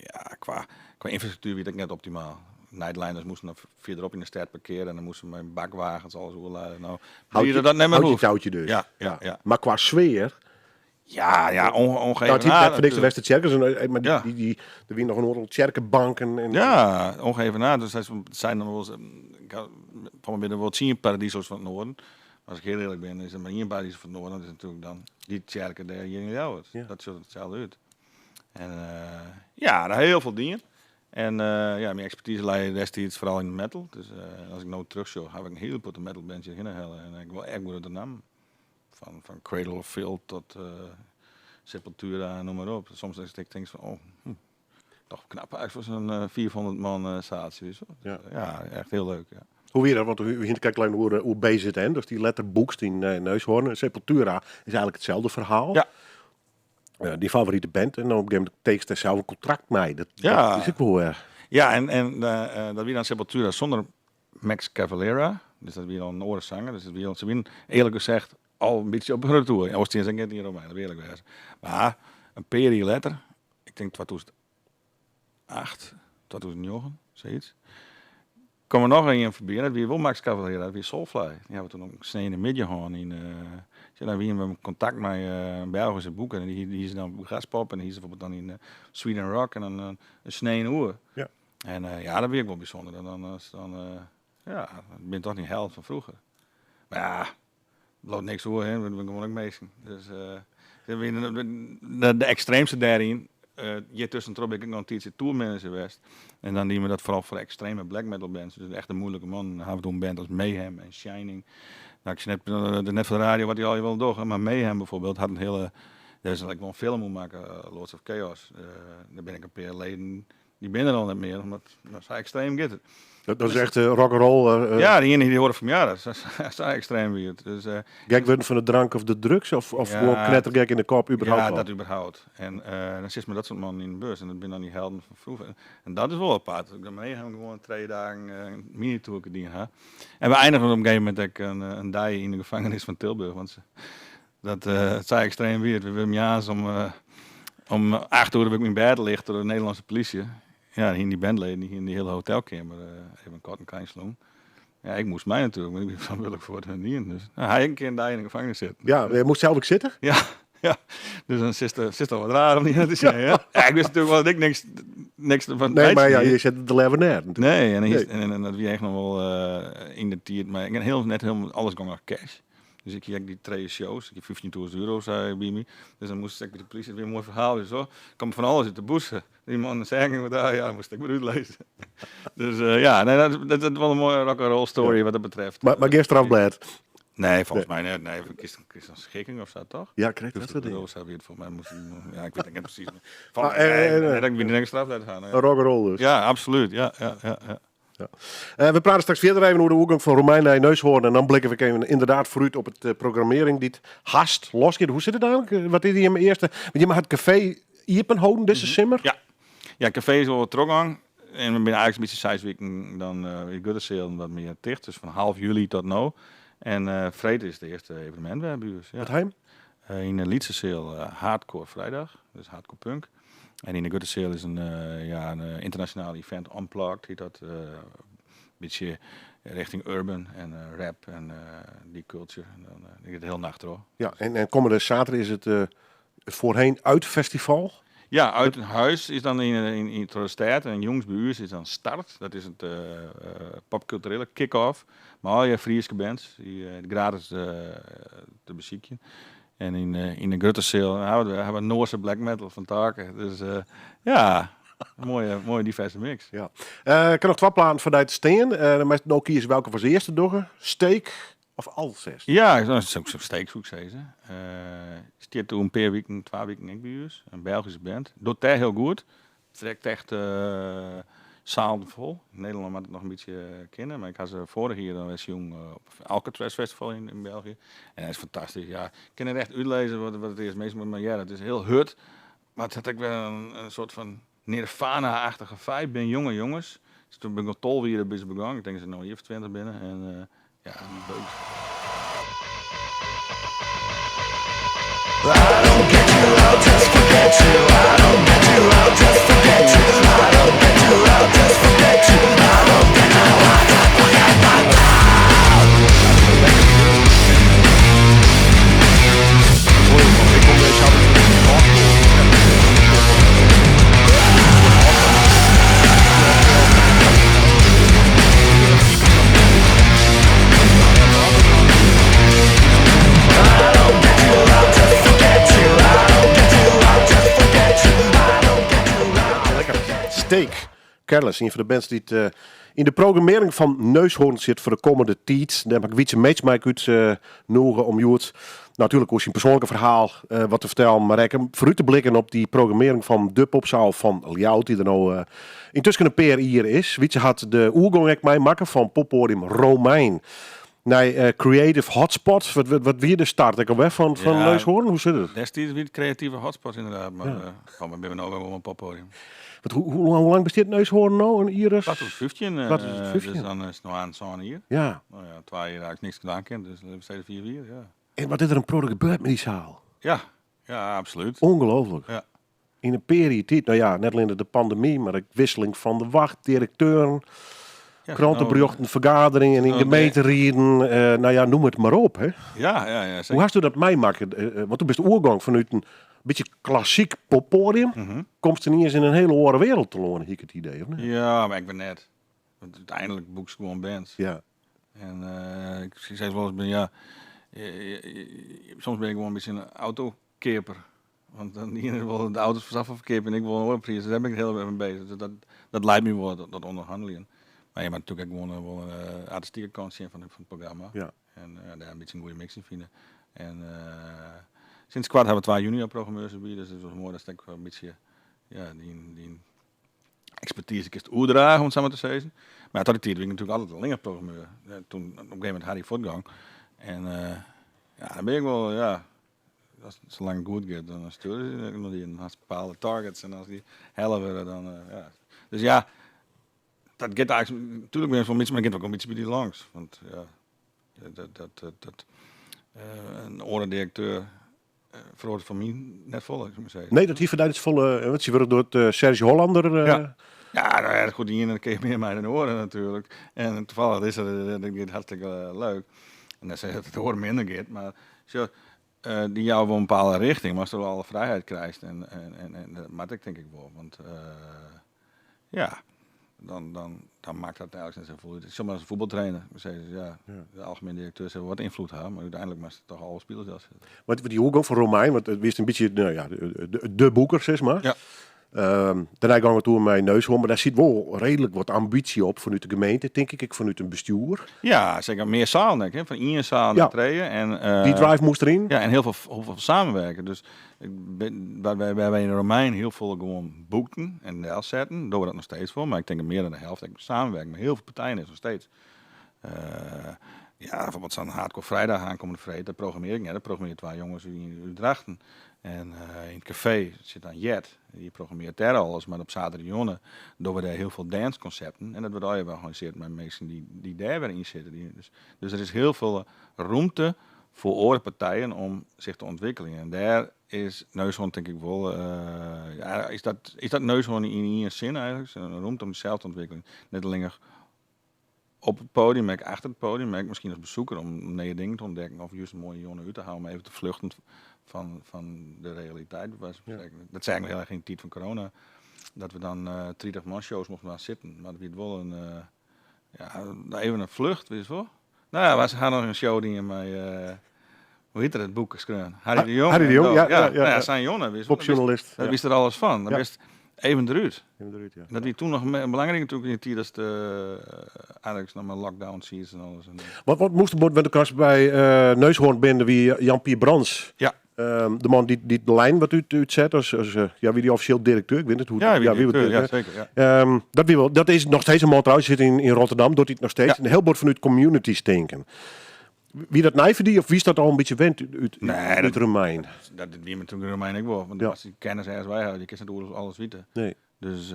ja, kwa ynfrastruktuer wie it ek net optimaal. Nightliners moasten dan fierderop yn de stêd parkeare en dan moasten se mei bakwagens alles oerlade. No, Houtje, dat net mear houtje touwtje dus. Ja. Mar kwa sfear. Ja, ongeveer. Dat net foar niks de Westertsjerke, mar dy, der wiene noch in oantal tsjerkebanken. En, Ja, ongeëvenaard. Dus sy seinen dan wolris, fan binne der wol 10 paradiso's fan it Noarden. Mar as ik hiel earlik bin, is der mar ien paradiso fan it Noarden, dat is natuerlik dan dy tsjerke dêr hjir yn Ljouwert. Dat sjocht der itselde út. En ja, der hiel folle dien. En ja, myn ekspertize lei destiids foaral yn de metal. Dus as ik no teruchsjoch, haw ik in hiele protte metal bands hjirhinne helle. En ik wol echt goed de naam. Fan Cradle of Filth tot Sepultura en noem maar op. Soms is ik tink fan, oh, toch knap eigenlijk voor zo'n 400 man zaaltje. Weet je wel. Dus, ja, echt heel leuk. Ja. Hoe wie dat? Want we hiene krekt even oer BZN, dus dy letterboekst yn Neushoorn. Sepultura is eigenlijk itselde ferhaal. Ja. Dyn favorite band en dan op in gegeven momint tekenest dêr sels in kontrakt mei. Dat is ek wol wer. Ja, en dat wie dan Sepultura sûnder Max Cavalera, dus dat wie dan in oare sanger. Dus dat wie, se wienen earlik gezegd al in bytsje op retour. Ja, oars stiene se net yn Romein, dat earlik wêze. Mar in pear jier letter, ik tink 2008, 2009, sayts, kwam der noch ien foarby en dat wie wol Max Cavalera, dat wie Soulfly. Dy hawwe we toen op sneon de middei hân yn, ja, dan wiene we yn kontakt mei in Belgyske boeker en dy hie se dan op Graspop en dy hie se bijvoorbeeld dan yn Sweden Rock en dan in sneon oer. Ja. En ja, dat wie ek wol bysûnder. Dan, dan, dan, ja, dat binne toch dyn helden fan froeger. Mar ja, bliuwt niks oer, hè. We binne gewoan ek minsken. Dus de ekstreemste dêryn, hjir tuskentroch bin ik ek noch in tiidsje tourmanager west. En dan diene we dat foaral foar ekstreme black metal bands. Dus echt de moeilike mannen. Dan ha we toen band as Mayhem en Shining. Nou, ik sis net, dat is net foar de radio wat dy allegear wol dogge, mar Mayhem bijvoorbeeld hat in hiele, dêr is ek wol in film oer makke, Lords of Chaos. Dêr binne ek in pear leden Dy binne der al net mear, omdat no, sa ekstreem giet it. Dat is echt rock and roll. Ja, dy iene dy oare fan ja, sa ekstreem wie it. Dus, Gek wurden fan de drank of de drugs of Ja. gewoan knettergek yn de kop überhaupt Ja, al? dat überhaupt. En dan sitst mei dat soart mannen yn de bus en dat binne dan dy helden fan froeger. En dat is wol apart. Ik ben Mayhem gewoan 3 dagen in mini-tourke dien ha. En we einigen op in gegeven momint ek in dei yn de gevangenis fan Tilburg, want se, dat sa ekstreem wie it. We wiene moarns om 8 oere wurd ik myn bêd licht troch de Nederlânske polysje. Ja, hiene dy bandleden dy hiene dy hiele hotelkeamer even in kat en klein sloegen. Ja, ik moast mei natuerlik, want ik wie ferantwurdlik foar wat hun dienen. Dus nou, hy ek in kear in dei yn de gevangenis sitten. Ja, je moast sels ek sitte? Ja, ja. Dus dan sitst al wat raar om dy te sjen, ja. Ja, ik wist natuerlik wol dat ik niks derfan Nee, mar ja, meitsjen je sitte der leaver net natuerlik. Nee, en, Nee. en dat wie echt noch wol yn de tiid, mar ik heel, net hielendal alles gong noch cash. Dus ik hie ek dy trije shows, ik hie 15.000 euro sa by my. Dus dan moast ik by de polysje, it wie in moai ferhaal, dus zo. Kom fan alles út de bûse. Dy man seagen wat daar, ja, moast ik mar útlizze. Dus ja, nee, dat is wol in moaie rock'n'roll story wat dat betreft. Mar gjin strafblêd? Nee, folgens my net. Nee, kinst in schikking of sa, toch? Ja, krekt dat soart dingen. Euro sa wie it folgens my moast, ja, ik wit it net presys. Maar, Nee, nee, dat ik wie net strafblêd ha, nee. Rock'n'roll dus. Ja, absoluut. Ja, ja, ja, ja. Ja. We prate straks fierder even oer de oergong fan Romein nei Neushoorn. En dan blikke we even ynderdaad foarút op it programmearring dy't hast losgiet. Hoe sit it eigenlik? Wat is jim earste? Want jimme ha it kafee iepen holden dizze simmer. Ja. Ja, it kafee is wol wat trochgong. En we binne eigenlijk in bytsje seis wiken dan de grutte sealen wat mear ticht. Dus fan half july tot no. En freed is it earste evenemint wer by ús. Ja. Wat heim? Yn de lytse seal Hardcore Vrijdag, dus hardcore punk. En yn de grutte seal is in, ja, in ynternasjonaal event, Unplugged hjit dat. Bytsje richting urban en rap en die culture. En dan giet it hiele nacht troch. Ja, en kommende saterdei is it it Voorheen Uit Festival. Ja, Uit Huis is dan yn troch de stêd en jûns by ús is dan Start. Dat is it popkulturele kick-off. Mei allegear Fryske bands dy't gratis te besykjen. En yn de grutte seal hawwe we Noarse black metal fan Taeke. Dus ja, in moaie, moaie diverse mix. Ja. Ik ha noch twa platen foar dy te stean. Dan meist no kieze welke we as earste dogge. Steek of Alcest? Ja, Steek soe ik sizze. Stiet oer in pear wiken, twa wiken ek by ús. In Belgyske band. Docht dêr hiel goed. Trekt echt sealen fol. Yn Nederlân moat it noch in bytsje kinne, mar ik ha se foarich jier dan wer sjoen op it Alcatraz Festival yn België. En dat is fantastysk. Ja, ik kin net echt útlizze wat it is. Minsken moatte mar hearre. It is hiel hurd, mar it hat ek wer in soart fan Nirvana-achtige vibe. Binne jonge jonges. Toen bin ik al 12 jier by se begûn. Ik tink dat se no in jier of 20 binne. En ja, leuk. Steek. Careless, ien fan de bands dy't yn de programmearring fan Neushoorn sit foar de kommende tiid. Dêr ha ik Wietse Meetsma ek útnûge om hjoed natuerlik oer syn persoanlike ferhaal wat te fertellen, mar ek om foarút te blikken op dy programmearring fan de popsaal fan Ljouwert, dy't der no yntusken in pear jier is. Wietse hat de oergong ek meimakke fan poppoadium Romein nei Creative Hotspot. Wat wie de start ek alwer fan Neushoorn? Hoe sit it? Destiids wie it Creative Hotspot inderdaad, mar ja. binne we no wer wol in poppoadium. Wat, hoe lang bestiet Neushoorn no? In jier as? 2015, 2015. Dus dan is it no oan sân jier. Ja. No ja, twa jier eigentlik niks dwaan kind, dus dan steed 4 jier, ja. En wat is der in protte gebeurd mei dy saal? Ja, ja, absolút. Ongelooflik. Ja. Yn in pear jier tiid, no ja, net allinne de pandemy, mar ek wisseling fan de wacht, direkteuren, Ja, kranteberjochten, fergaderingen yn nou, gemeenterieden, no ja, noem it mar op. Hè? Ja, ja, ja, Hoe zeker. hasto dat meimakke? Want do bist oergong fanút in bytsje klassyk poppodium, komst yniens yn in hiele oare wereld telâne, hie ik it idee, of net? Ja, mar ik bin net. Want úteinlik boekst gewoan bands. Ja. En ik sis wolris, bin, ja, soms bin ik gewoan in bytsje in autokeaper. Want dan de iene wol de auto's foar safolle ferkeapje en ik wol in oare priis. Dus dêr bin ik hiel erch mei bezich. Dus dat leit my wol, dat ûnderhanneljen. Mar je moatte natuerlik ek gewoan wol in artistike kant sjen fan it programma. Ja. En dêr in bytsje in goede mix yn fine. En sinds koart hawwe we twa junior programmeurs derby, dus dat is wol moai datst ek in bytsje, ja, dyn ekspertise kinst oerdrage, om it sa mar te sizzen. Mar ja, tot dy tiid wie ik natuerlik altyd allinnich programmeur. Toen op een gegeven momint Harry fuortgong. En ja, dan bin ik wol, ja, as it salang it goed giet, dan stjoere se dy noch dy en hast bepaalde targets en as dy helle wurde, dan ja. Dus ja, dat giet eigentlik, natuerlik bin ik wol in bytsje, mar it giet ek wol in bytsje by dy lâns. Want ja, dat in oare direkteur feroaret foar my net folle, soe ik mar sizze. Nee, dat hie foar dy net safolle, want sy wurde troch Serge Hollander. Ja. Ja, no ja, goed, de iene kear mear mei dan de oare natuerlik. En toevallig is dat, dat giet hartstikke leuk. En dan sizze dat it oare minder giet, mar sjoch, dy jouwe wol in bepaalde richting, mar ast alle frijheid krijst en dat moat ek tink ik wol, want ja, dan makket dat eigentlik net safolle út. Sjoch mar as in fuotbaltrainer, dan sizze se ja, de algemien direkteur sil wol wat ynfloed ha, mar úteinlik moatst toch alle spilers delsette. Mar dy oergong fan Romein, want it wiest in bytsje, no ja, de boeker sis mar. Ja. Dêrnei gong it oer mei Neushoorn, mar dêr siet wol reedlik wat ambysje op fanút de gemeente, tink ik, ek fanút in bestjoer. Ja, seker. Mear sealen ek, hè? Fan ien saal nei trije. En, Dy drive moast deryn. Ja, en hiel folle, hiel folle samenwerken. Dus ik bin, waar wij, waar wij yn Romein hiel folle gewoan boekten en delsetten, dogge we dat noch steeds wol, mar ik tink dat mear dan de helft ek samenwerken mei hiel folle partijen is noch steeds. Ja, bijvoorbeeld sa'n Hardcore Vrijdag aankomende freed, dat programmeer ik net, dat programmearje twa jonges út Drachten. En yn it kafee sit dan Jet, dy programmearret dêr alles, mar op saterdeitejûn dogge we dêr hiel folle dancekonsepten en dat wurdt allegear organisearre mei minsken dy't dêr wer yn sitte. Dus der is hiel folle rûmte foar oare partijen om sich te ûntwikkeljen. En dêr is Neushoorn tink ik wol, ja, is dat Neushoorn yn ien sin eigentlik, in rûmte om dysels te ûntwikkeljen. Net allinnich op it podium, mar ek achter it podium, mar ek miskien as besoeker om nije dingen te ûntdekken of just in moaie jûn út te hawwen om even te vluchten fan de realiteit. By wijze van spreken. Dat seagen we hiel erch yn de tiid fan corona, dat we dan 30 man shows mochten dwaan sitten, mar dat wie wol in, ja, even in flucht, witst wol. No ja, se ha noch in show dien mei, hoe hjit er, it boek skreaun? Harry de Jong. Harry de Jong, ja. Ja, ja, sa'n jonge, witst wol. Popjournalist. Dêr wist er alles fan. Dan bist even derút. Even derút, ja. Dat wie toen noch belangryk natuerlik yn de tiid dat de eigenlijk noch mar lockdown siet en alles. Wat moast der, want do by Neushoorn binne, wie Jan-Pier Brands. Ja. De man dy't de lijn wat útset, as ja, wie die offisjeel direkteur? Ik wit net hoe. Ja, wie ja, wie direkteur, ja, seker. Ja. Dat wie wol, dat is noch steeds in man trouwens, sit yn Rotterdam, docht hy it noch steeds. Ja. In hiel bot fanút communities tinken. Wie dat nij foar dy of wiest dat al in bytsje wend Nee, út Romein? Dat wie my toen Romein ek wol, want as dy kennis ergens wei hawwe, je kinst net oeral alles witte. Nee. Dus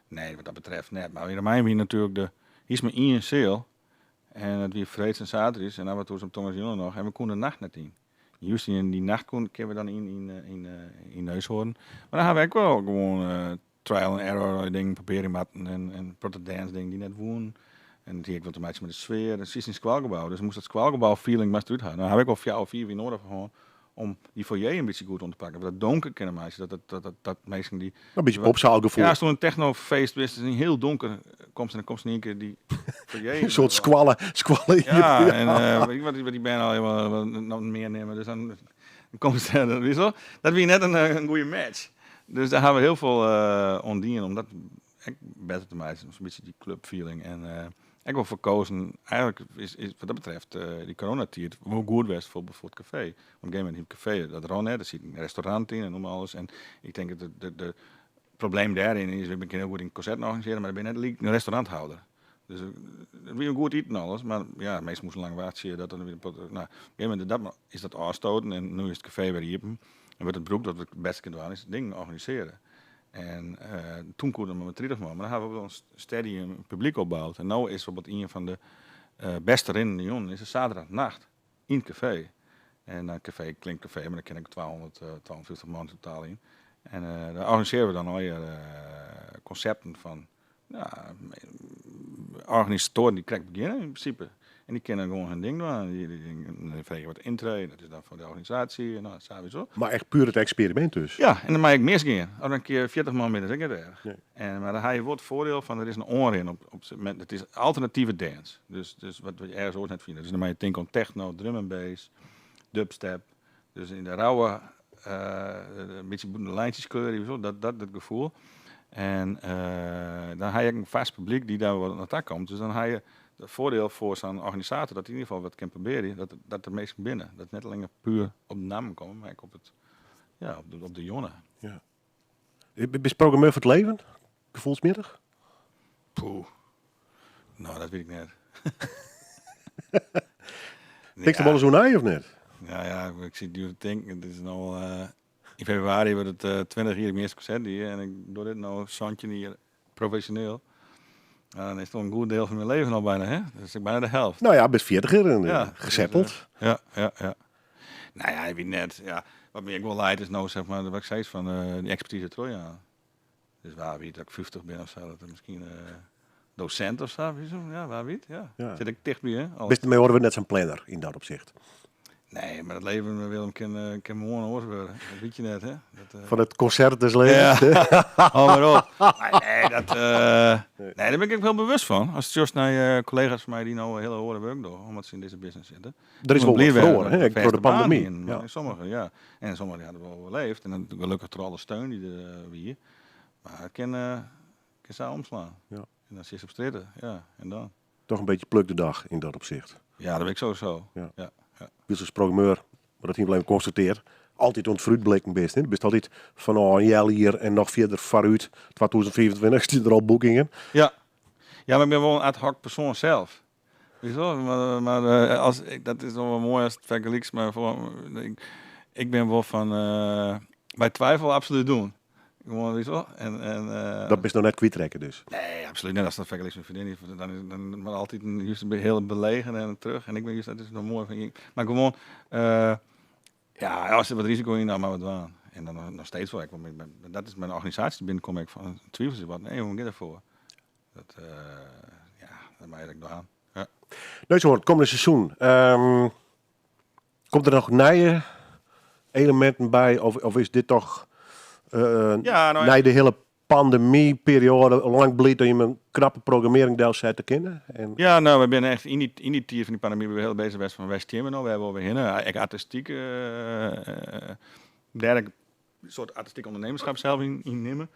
nee, wat dat betreft net. Mar yn Romein wie natuerlik de, hiest mar ien seal en dat wie freeds en saterdeis en af en toe op tongersdeitejûn noch en we koene de nacht net yn. Just yn dy nacht kinne we dan yn Neushoorn. Mar dan ha we ek wol gewoan trial and error dingen probearje moatten en protte dance dingen dy't net woenen. En dat hie ek wol te meitsjen mei de sfear. It is in skoalgebou, dus moast dat skoalgebou feeling moast derút ha. Dan ha ik wol fjouwer, fiif jier nedich hân om dy foyer in bytsje goed oan te pakken. Dat donker kinne meitsje, dat minsken dy... In bytsje popzaalgefoel. Ja, ast oan in technofeest bist, is hiel donker, komst en dan komst yn ien kear dy foyer. In soart skoalle Ja, en weet ik wat die bern al wat noch mear nimme. Dus dan komst, dat wist wel. Dat wie net in goede match. Dus dêr ha we hiel folle oan dien om dat ek better te meitsjen. In bytsje dy clubfeeling. En ek wol foar kozen, eigentlik is wat dat betreft dy coronatiid wol goed west foar it kafee. Want op in gegeven momint hie it kafee dat rûn net, der siet in restaurant yn en noem mar alles. En ik tink dat de probleem dêryn is, we kinne hiel goed in konserten organisearje, mar ik bin net lyk in restauranthâlder. Dus it wie in goed iten alles, mar ja, minsken moasten lang wachtsje. Dat dan weer een pot, nou, op een gegeven moment dat is dat ôfstoten en nu is it kafee wer iepen. En wurdt it brûkt, wat we it bêste kinne dwaan is dingen organisearje. En toen koe it mar mei 30 man, mar dan ha we wol in steady in publyk opboud. En no is bijvoorbeeld ien fan de bêste rinnende jûnen is de saterdagnacht yn it kafee. En it kafee klinkt kafee, mar dêr kin ek 200, 250 man totaal yn. En dêr organisearje we dan allegear konsepten fan, ja, organisatoaren dy't krekt begjinne yn prinsipe. En dy kinne gewoan hun ding dwaan. Dy freegje wat yntree, dat is dan foar de organisaasje en dan sowieso. Mar echt puer it eksperimint dus? Ja, en dan mei ek misgean. As der in kear 40 man binne, is ek net erch. Nee. En, mar dan ha je wol it foardiel fan der is in oanrin op met, it is alternative dance. Dus wat je ergens oars net fine. Dus dan mei je tinke oan techno, drum and bass, dubstep. Dus yn de rauwe, in bytsje bûten de lijntjes kleurje, zo, dat het gefoel. En dan ha je ek in fêst publyk dy't dêr wol nei ta komt. Dus dan ha je it foardiel foar sa'n organisator dat hy yn ieder gefal wat kin probearje, dat der minsken binne. Dat net allinnich puer op de nammen komme, mar ek op it, ja, op de jonne. Ja. Bist programmeur foar it leven? Gefoelsmjittich? Poeh. No, dat wit ik net. Tinkst der wolris oer nei of net? Ja, ja, ik sit nu te tinken. Het is no, yn februari wurdt it 20 jier dat ik myn earste konsert die en ik doch dit no 17 jier profesjoneel. Nou, dan is it al in goed deel fan myn leven al byna, hè? Dat is ek byna de helft. No ja, bist fjirtiger en Ja, gesetteld. Dus, ja, ja, ja. Nou ja, ik wit net. Ja, wat my ek wol leit is no, zeg maar, wat ik sis fan dy ekspertise trochjaan. Dus wa wit dat ik 50 bin of sa, dat er miskien dosint of sa, witst wol. Ja, wa wit, ja. Ja. Sit ek ticht by, hè, alles. Bist mei oare wurden net sa'n planner yn dat opsicht? Nee, mar it leven, Willem, kin moarn oars wurde. Dat wit je net, hè. Dat, Fan it konsert des levens. Ja, hou mar op. Maar nee, dat, nee, dêr bin ik ek hiel bewust fan. Ast sjochst nei kollega's fan my dy't no hiele oare wurk dogge, omdat se yn dizze business sitte. Der is wol wat feroare, hè, ek troch de pandemy. Ja. Sommige, ja. En sommige die hadden wol oerleefd. En dan gelukkig troch alle steun dy't der wie. Mar it kin sa omslaan. Ja. En dan sitst op strjitte, ja. En dan? Toch in bytsje pluk de dag yn dat opsicht. Ja, dat bin ik sowieso. Ja. Ja, ja. Wylst as programmeur, mar dat hiene we even konstateard, altyd oan it foarútblikken bist. Hè? Bist altyd fan ôf in healjier en noch fierder foarút. 2025 stean der al boekingen. Ja. Ja, mar ik bin wol in ad hoc persoan sels. Witst wol, mar as ik, dat is noch wol moai ast it fergelykst mei foar, ik, Ik bin wol fan by twivel absolút doen. Gewoan, witst wol. En Dat bist noch net kwytrekke dus? Nee, absolút net. As dat fergelykst mei vriendin, dan is dan mar altyd just heel belegen en terug. En ik bin just, dat is noch moai fan, mar gewoan, ja, as der wat risiko yn, dan moatte we dwaan. En dan noch steeds wol ek, want dat is mei de organisaasje binnenkom ik fan twivels wat. Nee, hoe giet derfoar? Dat, ja, dat mei ik dwaan. Ja. Neushoorn, het komende seizoen. Komt der noch nije eleminten by of is dit toch ja, no, nei de hiele pandemyperioade lang bliid dat je in knappe programmearring delsette kinne? En Ja, no, we binne echt yn dy tiid fan dy pandemy we hiel bezich west fan wêr stean we no, wêr wolle we hinne? Ek artistyk, dêr ek in soart artistyk ondernemerschap zelf yn nimme.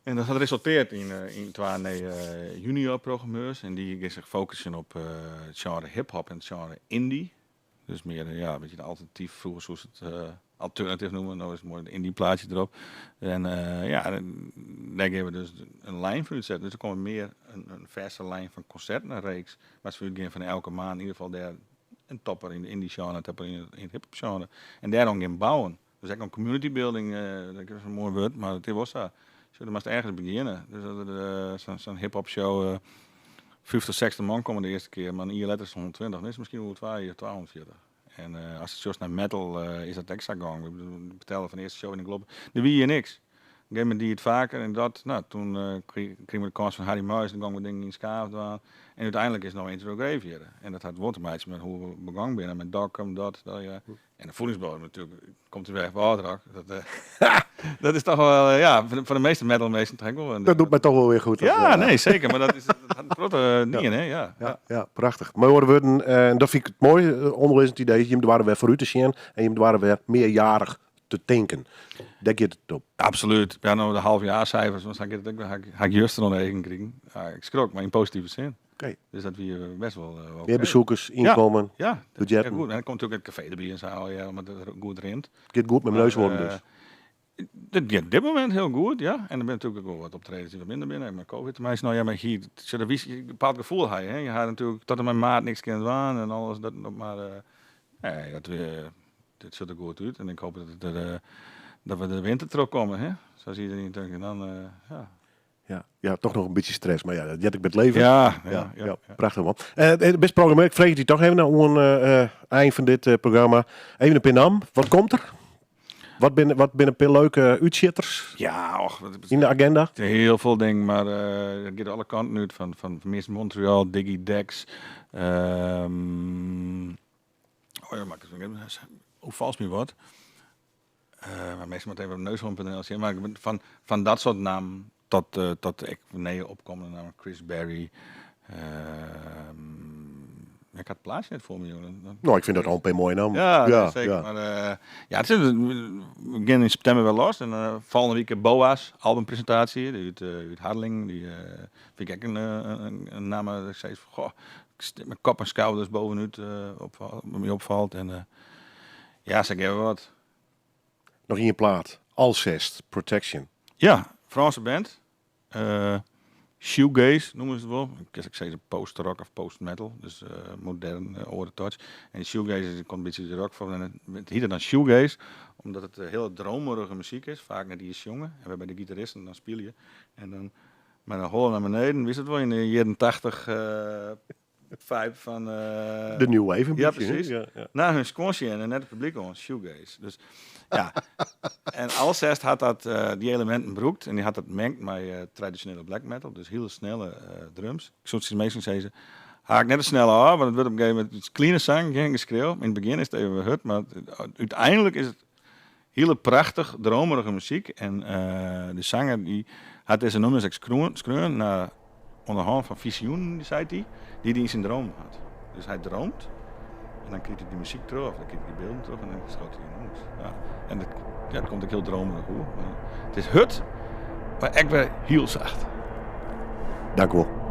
En dat hat resulteerd yn twa nije junior programmeurs en dy gean sich fokussen op it genre hip-hop en it genre indie. Dus mear, ja, een beetje de alternatief. Vroeger soe se it alternative noemen, no is it moai indie plaatsje derop. En ja, dêr gean we dus in lijn fan útsetten. Dus der komt mear in fêste lijn fan konserten, in reeks. Mar se útgean fan elke maand yn ieder gefal dêr in topper yn de indie genre, in topper yn it hip-hop genre. En dêrom gean bouwen. Dus ek in community building, dat is in moai wurd, mar it is wol sa. Sjoch, do moatst ergens begjinne. Dus as der sa'n hip-hop show 50, 60 man komme de earste kear, mar in jier letter is it 120, dan is it miskien oer 2 jier 240. En as it sjochst nei metal, is dat ek sa gong. We betellen fan de earste show yn de Glob, der wie hjir niks. Op een gegeven moment die het vaker en dat, nou, toen krigen we de kans van Harry Muis, dan gongen we dingen yn Skaaf dwaan. En uiteindelijk is no Into the Grave hjir. En dat hat wol te meitsjen met hoe we begong binne, met Dokkum, dat, dat, ja. En de voedingsbodem natuurlijk, komt er weer Wâldrock. Dat, dat is toch wel, ja, voor de meeste metal mensen toch ook wel een Dat doet mij toch wel weer goed. Ja, nee, zeker. Maar dat is, dat had een grote dingen, hè? Ja, Ja, ja, prachtig. Maar horen worden, en dat vind ik het mooie onderliggend idee, je waren weer vooruit te zien en je waren weer meerjarig te denken. Daar gaat het op. Absoluut. Ja, nou, de halfjaarcijfers, want dan ga ik het ook, ga ik juist er nog even krijgen. Ja, ik schrok, maar in positieve zin. Oké. Dus dat wie best wel oké. Meer bezoekers, inkomen, Ja, dat is budgetten. goed. En dan komt natuurlijk het café erbij en zo, ja, omdat het goed rent. Het gaat goed met Maar, neushoorn dus. Dat gaat op dit moment heel goed, ja. En er zijn natuurlijk ook wel wat optredens die wat minder binnen. Maar COVID, maar is nou, ja, maar hier, het is een een bepaald gevoel had je, hè. Je had natuurlijk tot en met maart niks kunnen doen en alles. Dat, maar nee, dat we, dit ziet er goed uit. En ik hoop dat, het er dat we de winter terugkomen, hè. Zoals iedereen natuurlijk. En dan ja. Ja, ja, toch nog een beetje stress, maar ja, dat jet ik met leven. Ja, ja, Ja, ja, ja, ja. prachtig man. Best programma, ik vreeg die toch even naar een eind van dit programma. Even een pinam, wat komt er? Wat binnen een paar leuke uitzitters Ja, och, wat in de agenda? Heel veel dingen, maar het gaat alle kanten uit. Van Miss Montreal, Diggy Dex. Oh ja, maar ik hoe vals me wat. Maar meestal moet even op neushoorn punt N L zien. Maar ik ben van dat soort namen tot ik nee opkomende namen, Chris Berry. Ik had het plaatje net voor me, joh. Dan Nou, ik vind dat al een paar mooie namen. Ja, Ja, nee, zeker. ja. Maar ja, het is, we beginnen in september wel los. En volgende week Boa's albumpresentatie die uit Harlingen. Die vind ik ook een naam dat ik steeds van, goh, ik stik mijn kop en schouders bovenuit me opvalt. En ja, zeg even wat. Nog in je plaat. Alcest, Protection. Ja, Franse band. Shoegaze noemen ze het wel. Ik zeg steeds post-rock of post-metal. Dus modern oren touch. En shoegaze is, komt een beetje de rock van. En het heet dan shoegaze, omdat het heel dromerige muziek is. Vaak naar die is jongen. En we hebben de gitaristen, dan speel je. En dan met een hol naar beneden. Wist het wel in de jaren 80 vibe van De New Wave een Ja, beetje, hè? precies. Ja, ja. Na hun squasje en net het publiek al, shoegaze. Dus, ja. En Alcest had dat die elementen broekt en die had dat mengd met traditionele black metal, dus hele snelle drums. Ik zou het meestal zeggen, haak net een snelle af, want het wordt op een gegeven moment iets cleaner zang, geen geschreeuw. In het begin is het even hut, maar uiteindelijk is het hele prachtig, dromerige muziek. En de zanger die had deze nummers ook skreun naar onderhand van visioenen, die zei hij, die hij in zijn droom had. Dus hij droomt en dan kreeg hij die muziek terug, of dan kreeg hij die beelden terug en dan schoot hij in nummers. Ja. En dat, ja, dat komt ook heel dromerig hoor. Maar het is hut, maar ik ben heel zacht. Dank u wel.